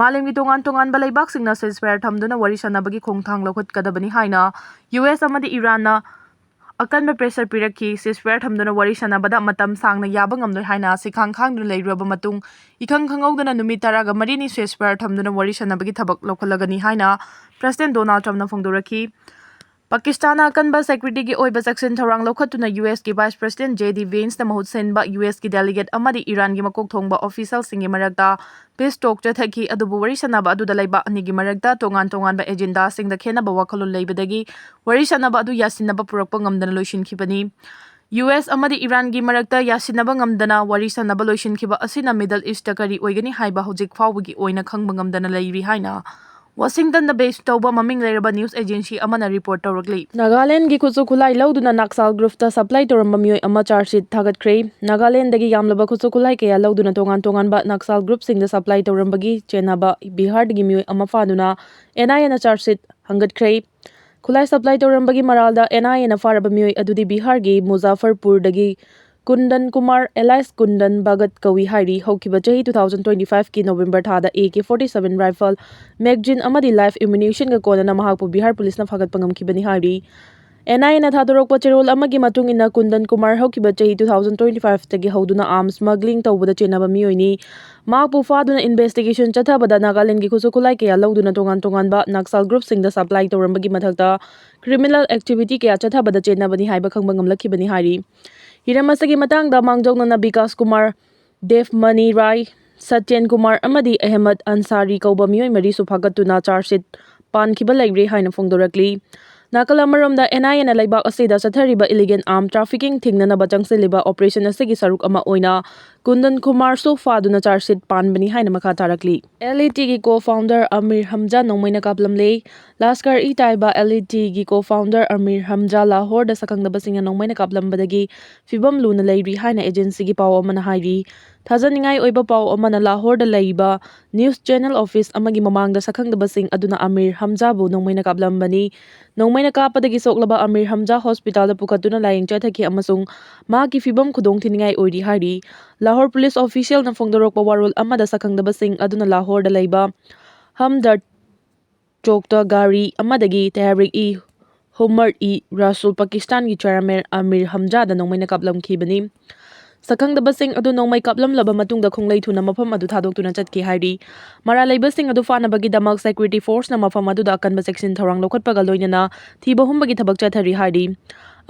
ꯃꯥꯂꯦꯝꯒꯤ ꯇꯣꯉꯥꯟ ꯇꯣꯉꯥꯟꯕ ꯂꯩꯕꯥꯛꯁꯤꯡꯅ ceasefire ꯊꯝꯗꯨꯅ ꯋꯥꯔꯤ ꯁꯥꯟꯅꯕꯒꯤ ꯈꯣꯡꯊꯥꯡ ꯂꯧꯈꯠꯀꯗꯕꯅꯤ ꯍꯥꯏꯅ ꯌꯨ ꯑꯦꯁ ꯑꯃꯗꯤ ꯏꯔꯥꯟꯅ ꯑꯀꯟꯕ pressure ꯄꯤꯔꯛꯈꯤ꯫ Ceasefire ꯊꯝꯗꯨꯅ ꯋꯥꯔꯤ ꯁꯥꯟꯅꯕꯗ ꯃꯇꯝ ꯁꯥꯡꯅ ꯌꯥꯕ ꯉꯝꯂꯣꯏ ꯍꯥꯏꯅ ꯁꯤꯈꯥꯡ ꯈꯥꯡꯗꯨꯅ ꯂꯩꯔꯨꯔꯕ ꯃꯇꯨꯡ, ꯏꯈꯪ ꯈꯪꯍꯧꯗꯅ ꯅꯨꯃꯤꯠ ꯇꯔꯥꯒ ꯃꯔꯤꯅꯤ ceasefire ꯊꯝꯗꯨꯅ ꯋꯥꯔꯤ ꯁꯥꯟꯅꯕꯒꯤ ꯊꯕꯛ ꯂꯧꯈꯠꯂꯒꯅꯤ ꯍꯥꯏꯅ President Donald Trumpꯅ ꯐꯣꯡꯗꯣꯔꯛꯈꯤ꯫ ꯄꯥꯀꯤꯁꯇꯥꯟꯅ ꯑꯀꯟꯕ securityꯒꯤ ꯑꯣꯏꯕ ꯆꯦꯛꯁꯤꯟ ꯊꯧꯔꯥꯡ ꯂꯧꯈꯠꯇꯨꯅ ꯌꯨ ꯑꯦꯁꯀꯤ Vice President J D Vanceꯅ ꯃꯍꯨꯠ ꯁꯤꯟꯕ ꯌꯨ ꯑꯦꯁꯀꯤ delegate ꯑꯃꯗꯤ ꯏꯔꯥꯟꯒꯤ ꯃꯀꯣꯛ ꯊꯣꯡꯕ officialꯁꯤꯡꯒꯤ ꯃꯔꯛꯇ peace talk ꯆꯠꯊꯈꯤ, ꯑꯗꯨꯕꯨ ꯋꯥꯔꯤ ꯁꯥꯟꯅꯕ ꯑꯗꯨꯗ ꯂꯩꯕꯥꯛ ꯑꯅꯤꯒꯤ ꯃꯔꯛꯇ ꯇꯣꯉꯥꯟ ꯇꯣꯉꯥꯟꯕ agendaꯁꯤꯡꯗ ꯈꯦꯟꯅꯕ ꯋꯥꯈꯜꯂꯣꯟ ꯂꯩꯕꯗꯒꯤ ꯋꯥꯔꯤ ꯁꯥꯟꯅꯕ ꯑꯗꯨ ꯌꯥꯁꯤꯟꯅꯕ ꯄꯨꯔꯛꯄ ꯉꯝꯗꯅ ꯂꯣꯏꯁꯤꯟꯈꯤꯕꯅꯤ꯫ ꯌꯨ ꯑꯦꯁ ꯑꯃꯗꯤ ꯏꯔꯥꯟꯒꯤ ꯃꯔꯛꯇ ꯌꯥꯁꯤꯟꯅꯕ ꯉꯝꯗꯅ ꯋꯥꯔꯤ ꯁꯥꯟꯅꯕ ꯂꯣꯏꯁꯤꯟꯈꯤꯕ ꯑꯁꯤꯅ Middle Eastꯇ ꯀꯔꯤ ꯑꯣꯏꯒꯅꯤ ꯍꯥꯏꯕ ꯍꯧꯖꯤꯛ ꯐꯥꯎꯕꯒꯤ ꯑꯣꯏꯅ ꯈꯪꯕ ꯉꯝꯗꯅ ꯂꯩꯔꯤ ꯍꯥꯏꯅ Washingtonꯗ base ꯇꯧꯕ ꯃꯃꯤꯡ ꯂꯩꯔꯕ news agency ꯑꯃꯅ report ꯇꯧꯔꯛꯂꯤ꯫ ꯅꯥꯒꯥꯂꯦꯟꯗꯒꯤ ꯈꯨꯠꯁꯨ ꯈꯨꯠꯂꯥꯏ ꯂꯧꯗꯨꯅ ꯅꯛꯁꯥꯜ groupꯇ supply ꯇꯧꯔꯝꯕ ꯃꯤꯑꯣꯏ ꯑꯃ charge sheet ꯊꯥꯒꯠꯈ꯭ꯔꯦ꯫ ꯅꯥꯒꯥꯂꯦꯟꯗꯒꯤ ꯌꯥꯝꯂꯕ ꯈꯨꯠꯁꯨ ꯈꯨꯠꯂꯥꯏ ꯀꯌꯥ ꯂꯧꯗꯨꯅ ꯇꯣꯉꯥꯟ ꯇꯣꯉꯥꯟꯕ ꯅꯛꯁꯥꯜ groupꯁꯤꯡꯗ supply ꯇꯧꯔꯝꯕꯒꯤ ꯆꯦꯟꯅꯕ ꯕꯤꯍꯥꯔꯗꯒꯤ ꯃꯤꯑꯣꯏ ꯑꯃ ꯐꯥꯗꯨꯅ N I Aꯅ charge sheet ꯍꯪꯒꯠꯈ꯭ꯔꯦ꯫ ꯈꯨꯠꯂꯥꯏ supply ꯇꯧꯔꯝꯕꯒꯤ ꯃꯔꯥꯜꯗ N I Aꯅ ꯐꯥꯔꯕ ꯃꯤꯑꯣꯏ ꯑꯗꯨꯗꯤ ꯕꯤꯍꯥꯔꯒꯤ ꯃꯨꯖꯥꯐꯔꯄꯨꯔꯗꯒꯤ ꯀꯨꯟꯗꯟ ꯀꯨꯃꯥꯔ alias ꯀꯨꯟꯗꯟ ꯚꯒꯠ ꯀꯧꯏ ꯍꯥꯏꯔꯤ꯫ ꯍꯧꯈꯤꯕ ꯆꯍꯤ two thousand twenty fiveꯀꯤ November ꯊꯥꯗ A K forty seven rifle magazine ꯑꯃꯗꯤ live ammunitionꯒ ꯀꯣꯟꯅꯅ ꯃꯍꯥꯛꯄꯨ ꯕꯤꯍꯥꯔ ꯄꯨꯂꯤꯁꯅ ꯐꯥꯒꯠꯄ ꯉꯝꯈꯤꯕꯅꯤ ꯍꯥꯏꯔꯤ꯫ N I Aꯅ ꯊꯥꯗꯣꯔꯛꯄ ꯆꯦꯔꯣꯜ ꯑꯃꯒꯤ ꯃꯇꯨꯡ ꯏꯟꯅ ꯀꯨꯟꯗꯟ ꯀꯨꯃꯥꯔ ꯍꯧꯈꯤꯕ ꯆꯍꯤ two thousand twenty fiveꯇꯒꯤ ꯍꯧꯗꯨꯅ arms smuggling ꯇꯧꯕꯗ ꯆꯦꯟꯅꯕ ꯃꯤꯑꯣꯏꯅꯤ꯫ ꯃꯍꯥꯛꯄꯨ ꯐꯥꯗꯨꯅ investigation ꯆꯠꯊꯕꯗ ꯅꯥꯒꯥꯂꯦꯟꯗꯒꯤ ꯈꯨꯠꯁꯨ ꯈꯨꯠꯂꯥꯏ ꯀꯌꯥ ꯂꯧꯗꯨꯅ ꯇꯣꯉꯥꯟ ꯇꯣꯉꯥꯟꯕ ꯅꯛꯁꯥꯜ groupꯁꯤꯡꯗ supply ꯇꯧꯔꯝꯕꯒꯤ ꯃꯊꯛꯇ criminal activity ꯀꯌꯥ ꯆꯠꯊꯕꯗ ꯆꯦꯟꯅꯕꯅꯤ ꯍꯥꯏꯕ ꯈꯪꯕ ꯉꯝꯂꯛꯈꯤꯕꯅꯤ ꯍꯥꯏꯔꯤ꯫ ꯍꯤꯔꯝ ꯑꯁꯤꯒꯤ ꯃꯇꯥꯡꯗ ꯃꯥꯡꯖꯧꯅꯅ ꯕꯤꯀꯥꯁ ꯀꯨꯃꯥꯔ, ꯗꯦꯕꯃꯅꯤ ꯔꯥꯏ, ꯁꯇ꯭ꯌꯟ ꯀꯨꯃꯥꯔ ꯑꯃꯗꯤ ꯑꯍꯃꯗ ꯑꯟꯁꯥꯔꯤ ꯀꯧꯕ ꯃꯤꯑꯣꯏ ꯃꯔꯤꯁꯨ ꯐꯥꯒꯠꯇꯨꯅ charge sheet ꯄꯥꯟꯈꯤꯕ ꯂꯩꯔꯦ ꯍꯥꯏꯅ ꯐꯣꯡꯗꯣꯔꯛꯂꯤ꯫ ꯅꯥꯀꯜ ꯑꯃꯔꯣꯝꯗ, NIAꯅ ꯂꯩꯕꯥꯛ ꯑꯁꯤꯗ ꯆꯠꯊꯔꯤꯕ illegal arm trafficking ꯊꯤꯡꯅꯅꯕ ꯆꯪꯁꯤꯜꯂꯤꯕ operation ꯑꯁꯤꯒꯤ ꯁꯔꯨꯛ ꯑꯃ ꯑꯣꯏꯅ ꯀꯨꯟꯗꯟ ꯀꯨꯃꯥꯔꯁꯨ ꯐꯥꯗꯨꯅ charge sheet ꯄꯥꯟꯕꯅꯤ ꯍꯥꯏꯅ ꯃꯈꯥ ꯇꯥꯔꯛꯂꯤ꯫ LETꯒꯤ co-founder ꯑꯃꯤꯔ ꯍꯝꯖꯥ ꯅꯣꯡꯃꯩꯅ ꯀꯥꯞꯂꯝꯂꯦ꯫ ꯂꯥꯁꯀꯔ-ꯏ-ꯇꯥꯏꯕꯥ, LETꯒꯤ co-founder ꯑꯃꯤꯔ ꯍꯝꯖꯥ ꯂꯥꯍꯣꯔꯗ ꯁꯛꯈꯪꯗꯕꯁꯤꯡꯅ ꯅꯣꯡꯃꯩꯅ ꯀꯥꯞꯂꯝꯕꯗꯒꯤ ꯐꯤꯕꯝ ꯂꯨꯅ ꯂꯩꯔꯤ ꯍꯥꯏꯅ agencyꯒꯤ ꯄꯥꯎ ꯑꯃꯅ ꯍꯥꯏꯔꯤ꯫ ꯊꯥꯖꯅꯤꯡꯉꯥꯏ ꯑꯣꯏꯕ ꯄꯥꯎ ꯑꯃꯅ, ꯂꯥꯍꯣꯔꯗ ꯂꯩꯔꯤꯕ news channel office ꯑꯃꯒꯤ ꯃꯃꯥꯡꯗ ꯁꯛꯈꯪꯗꯕꯁꯤꯡ ꯑꯗꯨꯅ ꯑꯃꯤꯔ ꯍꯝꯖꯥꯕꯨ ꯅꯣꯡꯃꯩꯅ ꯀꯥꯞꯂꯝꯕꯅꯤ꯫ ꯅꯣꯡꯃꯩꯅ ꯀꯥꯞꯄꯗꯒꯤ ꯁꯣꯛꯂꯕ ꯑꯃꯤꯔ ꯍꯝꯖꯥ hospitalꯗ ꯄꯨꯈꯠꯇꯨꯅ ꯂꯥꯌꯦꯡ ꯆꯠꯊꯈꯤ ꯑꯃꯁꯨꯡ ꯃꯍꯥꯛꯀꯤ ꯐꯤꯕꯝ ꯈꯨꯗꯣꯡꯊꯤꯅꯤꯡꯉꯥꯏ ꯑꯣꯏꯔꯤ ꯍꯥꯏꯔꯤ꯫ ꯂꯥꯍꯣꯔ police officialꯅ ꯐꯣꯡꯗꯣꯔꯛꯄ ꯋꯥꯔꯣꯜ ꯑꯃꯗ, ꯁꯛꯈꯪꯗꯕꯁꯤꯡ ꯑꯗꯨꯅ ꯂꯥꯍꯣꯔꯗ ꯂꯩꯕ ꯍꯝꯗꯔꯗ ꯆꯣꯛꯇ ꯒꯥꯔꯤ ꯑꯃꯗꯒꯤ ꯇꯦꯍꯔꯤꯛ-ꯏ ꯍꯨꯃꯔ-ꯏ ꯔꯥꯁꯨꯜ ꯄꯥꯀꯤꯁꯇꯥꯟꯒꯤ chairman ꯑꯃꯤꯔ ꯍꯝꯖꯥꯗ ꯅꯣꯡꯃꯩꯅ ꯀꯥꯞꯂꯝꯈꯤꯕꯅꯤ꯫ ꯁꯛꯈꯪꯗꯕꯁꯤꯡ ꯑꯗꯨ ꯅꯣꯡꯃꯩ ꯀꯥꯞꯂꯝꯂꯕ ꯃꯇꯨꯡꯗ ꯈꯣꯡꯂꯩ ꯊꯨꯅ ꯃꯐꯝ ꯑꯗꯨ ꯊꯥꯗꯣꯛꯇꯨꯅ ꯆꯠꯈꯤ ꯍꯥꯏꯔꯤ꯫ ꯃꯔꯥꯜ ꯂꯩꯕꯁꯤꯡ ꯑꯗꯨ ꯐꯥꯅꯕꯒꯤꯗꯃꯛ security forceꯅ ꯃꯐꯝ ꯑꯗꯨꯗ ꯑꯀꯟꯕ ꯆꯦꯛꯁꯤꯟ ꯊꯧꯔꯥꯡ ꯂꯧꯈꯠꯄꯒ ꯂꯣꯏꯅꯅ ꯊꯤꯕ ꯍꯨꯝꯕꯒꯤ ꯊꯕꯛ ꯆꯠꯊꯔꯤ ꯍꯥꯏꯔꯤ꯫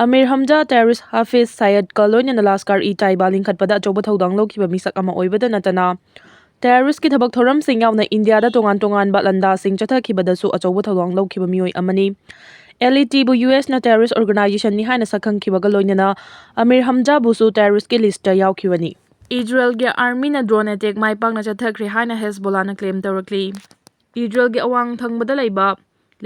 ꯑꯃꯤꯔ ꯍꯝꯖꯥ terrorist ꯍꯥꯐꯤꯖ ꯁꯌꯗꯀ ꯂꯣꯏꯅꯅ ꯂꯥꯁꯀꯥꯔ-ꯏ-ꯇꯥꯏꯕꯥ ꯂꯤꯡꯈꯠꯄꯗ ꯑꯆꯧꯕ ꯊꯧꯗꯥꯡ ꯂꯧꯈꯤꯕ ꯃꯤꯁꯛ ꯑꯃ ꯑꯣꯏꯕꯗ ꯅꯠꯇꯅ terroristꯀꯤ ꯊꯕꯛ ꯊꯧꯔꯝꯁꯤꯡ ꯌꯥꯎꯅ ꯏꯟꯗꯤꯌꯥꯗ ꯇꯣꯉꯥꯟ ꯇꯣꯉꯥꯟꯕ ꯂꯥꯟꯗꯥꯁꯤꯡ ꯆꯠꯊꯈꯤꯕꯗꯕꯨ ꯑꯆꯧꯕ ꯊꯧꯗꯥꯡ ꯂꯧꯈꯤꯕ ꯃꯤꯑꯣꯏ ꯑꯃꯅꯤ꯫ LETꯕꯨ USꯅ terrorist organizationꯅꯤ ꯍꯥꯏꯅ ꯁꯛꯈꯪꯈꯤꯕꯒ ꯂꯣꯏꯅꯅ ꯑꯃꯤꯔ ꯍꯝꯖꯥꯕꯨꯁꯨ terroristꯀꯤ listꯇ ꯌꯥꯎꯈꯤꯕꯅꯤ꯫ ꯏꯖꯔꯦꯜꯒꯤ armyꯅ drone attack ꯃꯥꯏ ꯄꯥꯛꯅ ꯆꯠꯊꯈ꯭ꯔꯦ ꯍꯥꯏꯅ ꯍꯦꯖꯕꯣꯂꯥꯅ claim ꯇꯧꯔꯛꯂꯤ꯫ ꯏꯖꯔꯦꯜꯒꯤ ꯑꯋꯥꯡ ꯊꯪꯕꯗ ꯂꯩꯕ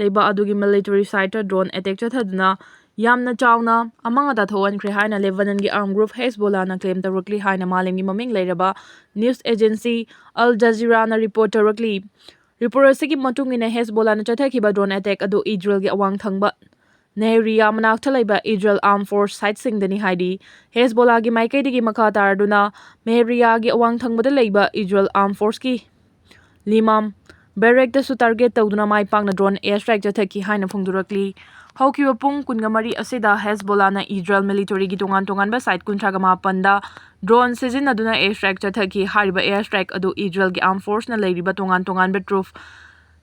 ꯂꯩꯕꯥꯛ ꯑꯗꯨꯒꯤ military siteꯇ drone attack ꯆꯠꯊꯗꯨꯅ ꯌꯥꯝꯅ ꯆꯥꯎꯅ ꯑꯃꯥꯡ ꯑꯇꯥ ꯊꯣꯛꯍꯟꯈ꯭ꯔꯦ ꯍꯥꯏꯅ ꯂꯦꯕꯅꯟꯒꯤ armed group ꯍꯦꯖꯕꯣꯂꯥꯅ claim ꯇꯧꯔꯛꯂꯤ ꯍꯥꯏꯅ ꯃꯥꯂꯦꯝꯒꯤ ꯃꯃꯤꯡ ꯂꯩꯔꯕ news agency Al Jazeeraꯅ report ꯇꯧꯔꯛꯂꯤ꯫ Report ꯑꯁꯤꯒꯤ ꯃꯇꯨꯡ ꯏꯟꯅ, ꯍꯦꯖꯕꯣꯂꯥꯅ ꯆꯠꯊꯈꯤꯕ drone attack ꯑꯗꯨ ꯏꯖꯔꯦꯜꯒꯤ ꯑꯋꯥꯡ ꯊꯪꯕ ꯅꯦꯍꯔꯤꯌꯥ ꯃꯅꯥꯛꯇ ꯂꯩꯕ ꯏꯖꯔꯦꯜ armed force siteꯁꯤꯡꯗꯅꯤ ꯍꯥꯏꯔꯤ꯫ ꯍꯦꯖꯕꯣꯂꯥꯒꯤ ꯃꯥꯏꯀꯩꯗꯒꯤ ꯃꯈꯥ ꯇꯥꯔꯗꯨꯅ ꯅꯦꯍꯔꯤꯌꯥꯒꯤ ꯑꯋꯥꯡ ꯊꯪꯕꯗ ꯂꯩꯕ ꯏꯖꯔꯦꯜ armed forceꯀꯤ ꯂꯤꯃꯥꯝ barrackꯇꯁꯨ target ꯇꯧꯗꯨꯅ ꯃꯥꯏ ꯄꯥꯛꯅ drone airstrike ꯆꯠꯊꯈꯤ ꯍꯥꯏꯅ ꯐꯣꯡꯗꯣꯔꯛꯂꯤ꯫ ꯍꯧꯈꯤꯕ ꯄꯨꯡ ꯀꯨꯟꯃꯔꯤ ꯑꯁꯤꯗ ꯍꯦꯖꯕꯣꯂꯥꯅ ꯏꯖꯔꯦꯜ militaryꯒꯤ ꯇꯣꯉꯥꯟ ꯇꯣꯉꯥꯟꯕ site ꯀꯨꯟꯊ꯭ꯔꯥꯒ ꯃꯥꯄꯟꯗ drone ꯁꯤꯖꯤꯟꯅꯗꯨꯅ airstrike ꯆꯠꯊꯈꯤ꯫ ꯍꯥꯏꯔꯤꯕ airstrike ꯑꯗꯨ ꯏꯖꯔꯦꯜꯒꯤ armed forceꯅ ꯂꯩꯔꯤꯕ ꯇꯣꯉꯥꯟ ꯇꯣꯉꯥꯟꯕ troop,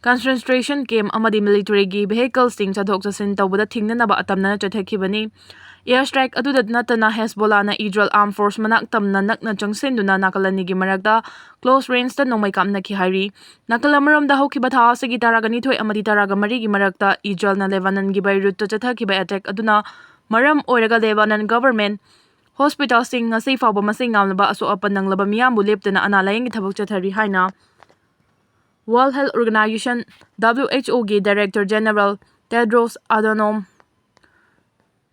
concentration camp ꯑꯃꯗꯤ militaryꯒꯤ vehicleꯁꯤꯡ ꯆꯠꯊꯣꯛ ꯆꯠꯁꯤꯟ ꯇꯧꯕꯗ ꯊꯤꯡꯅꯅꯕ ꯑꯇꯝꯅꯅ ꯆꯠꯊꯈꯤꯕꯅꯤ꯫ Air strike ꯑꯗꯨꯗ ꯅꯠꯇꯅ ꯍꯦꯖꯕꯣꯂꯥꯅ ꯏꯖꯔꯦꯜ armed force ꯃꯅꯥꯛ ꯇꯝꯅ ꯅꯛꯅ ꯆꯪꯁꯤꯟꯗꯨꯅ ꯅꯥꯀꯜ ꯑꯅꯤꯒꯤ ꯃꯔꯛꯇ close range ꯇ ꯅꯣꯡꯃꯩ ꯀꯥꯞꯅꯈꯤ ꯍꯥꯏꯔꯤ꯫ ꯅꯥꯀꯜ ꯑꯃꯔꯣꯝꯗ ꯍꯧꯈꯤꯕ ꯊꯥ ꯑꯁꯤꯒꯤ ꯇꯔꯥꯒ ꯅꯤꯊꯣꯏ ꯑꯃꯗꯤ ꯇꯔꯥꯒ ꯃꯔꯤꯒꯤ ꯃꯔꯛꯇ ꯏꯖꯔꯦꯜꯅ ꯂꯦꯕꯥꯅꯟꯒꯤ ꯕꯩꯔꯨꯠꯇ ꯆꯠꯊꯈꯤꯕ attack ꯑꯗꯨꯅ ꯃꯔꯝ ꯑꯣꯏꯔꯒ ꯂꯦꯕꯥꯅꯟ government hospital ꯁꯤꯡ ꯉꯁꯤ ꯐꯥꯎꯕ ꯃꯁꯤꯡ ꯌꯥꯝꯂꯕ ꯑꯁꯣꯛ ꯑꯄꯟ ꯅꯪꯂꯕ ꯃꯤꯌꯥꯝꯕꯨ ꯂꯦꯞꯇꯅ ꯑꯅꯥ ꯂꯥꯌꯦꯡꯒꯤ ꯊꯕꯛ ꯆꯠꯊꯔꯤ ꯍꯥꯏꯅ World Health Organization, W H O ꯒꯤ Director General Tedros Adhanom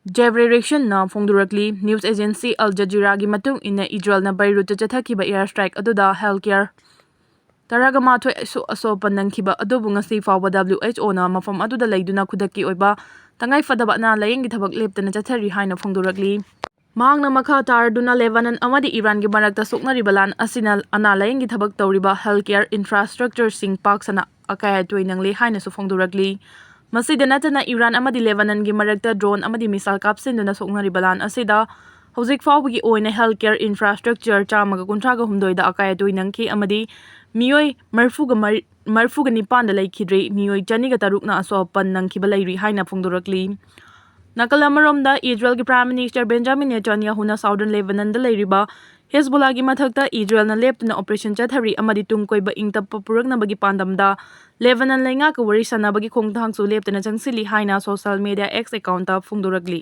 Ghebreyesus ꯅ ꯐꯣꯡꯗꯣꯔꯛꯂꯤ꯫ News agency Al Jazeera ꯒꯤ ꯃꯇꯨꯡ ꯏꯟꯅ ꯏꯖꯔꯦꯜꯅ ꯕꯩꯔꯨꯠꯇ ꯆꯠꯊꯈꯤꯕ air strike ꯑꯗꯨꯗ health care ꯇꯔꯥꯒ ꯃꯥꯊꯣꯏ ꯑꯁꯣꯛ ꯑꯄꯟ ꯅꯪꯈꯤꯕ ꯑꯗꯨꯕꯨ ꯉꯁꯤ ꯐꯥꯎꯕ W H O ꯅ ꯃꯐꯝ ꯑꯗꯨꯗ ꯂꯩꯗꯨꯅ ꯈꯨꯗꯛꯀꯤ ꯑꯣꯏꯕ ꯇꯉꯥꯏ ꯐꯗꯕ ꯑꯅꯥ ꯂꯥꯌꯦꯡꯒꯤ ꯊꯕꯛ ꯂꯦꯞꯇꯅ ꯆꯠꯊꯔꯤ ꯍꯥꯏꯅ ꯐꯣꯡꯗꯣꯔꯛꯂꯤ꯫ ꯃꯍꯥꯛꯅ ꯃꯈꯥ ꯇꯥꯔꯗꯨꯅ ꯂꯦꯕꯥꯅꯟ ꯑꯃꯗꯤ ꯏꯔꯥꯟꯒꯤ ꯃꯔꯛꯇ ꯁꯣꯛꯅꯔꯤꯕ ꯂꯥꯟ ꯑꯁꯤꯅ ꯑꯅꯥ ꯂꯥꯌꯦꯡꯒꯤ ꯊꯕꯛ ꯇꯧꯔꯤꯕ health care infrastructure ꯁꯤꯡ ꯄꯥꯛ ꯁꯟꯅ ꯑꯀꯥꯏ ꯑꯇꯣꯏ ꯅꯪꯂꯦ ꯍꯥꯏꯅꯁꯨ ꯐꯣꯡꯗꯣꯔꯛꯂꯤ꯫ ꯃꯁꯤꯗ ꯅꯠꯇꯅ ꯏꯔꯥꯟ ꯑꯃꯗꯤ ꯂꯦꯕꯥꯅꯟꯒꯤ ꯃꯔꯛꯇ drone ꯑꯃꯗꯤ missile ꯀꯥꯞꯁꯤꯟꯗꯨꯅ ꯁꯣꯛꯅꯔꯤꯕ ꯂꯥꯟ ꯑꯁꯤꯗ ꯍꯧꯖꯤꯛ ꯐꯥꯎꯕꯒꯤ ꯑꯣꯏꯅ health care infrastructure ꯆꯥꯝꯃꯒ ꯀꯨꯟꯊ꯭ꯔꯥꯒ ꯍꯨꯝꯗꯣꯏꯗ ꯑꯀꯥꯏ ꯑꯇꯣꯏ ꯅꯪꯈꯤ ꯑꯃꯗꯤ ꯃꯤꯑꯣꯏ ꯃꯔꯤꯐꯨꯒ ꯃꯔꯤ ꯃꯔꯤꯐꯨꯒ ꯅꯤꯄꯥꯟꯗ ꯂꯩꯈꯤꯗ꯭ꯔꯤ, ꯃꯤꯑꯣꯏ ꯆꯅꯤꯒ ꯇꯔꯨꯛꯅ ꯑꯁꯣꯛ ꯑꯄꯟ ꯅꯪꯈꯤꯕ ꯂꯩꯔꯤ ꯍꯥꯏꯅ ꯐꯣꯡꯗꯣꯔꯛꯂꯤ꯫ ꯅꯥꯀꯜ ꯑꯃꯔꯣꯝꯗ ꯏꯖꯔꯦꯜꯒꯤ Prime Minister Benjamin Netanyahu ꯅ Southern Lebanon ꯗ ꯂꯩꯔꯤꯕ ꯍꯦꯖꯕꯣꯂꯥꯒꯤ ꯃꯊꯛꯇ ꯏꯖꯔꯦꯜꯅ ꯂꯦꯞꯇꯅ operation ꯆꯠꯊꯔꯤ ꯑꯃꯗꯤ ꯇꯨꯡ ꯀꯣꯏꯕ ꯏꯪ ꯇꯞꯄ ꯄꯨꯔꯛꯅꯕꯒꯤ ꯄꯥꯟꯗꯝꯗ ꯂꯦꯕꯥꯅꯟ ꯂꯩꯉꯥꯛꯀ ꯋꯥꯔꯤ ꯁꯥꯟꯅꯕꯒꯤ ꯈꯣꯡꯊꯥꯡꯁꯨ ꯂꯦꯞꯇꯅ ꯆꯪꯁꯤꯜꯂꯤ ꯍꯥꯏꯅ social media X account ꯇ ꯐꯣꯡꯗꯣꯔꯛꯂꯤ꯫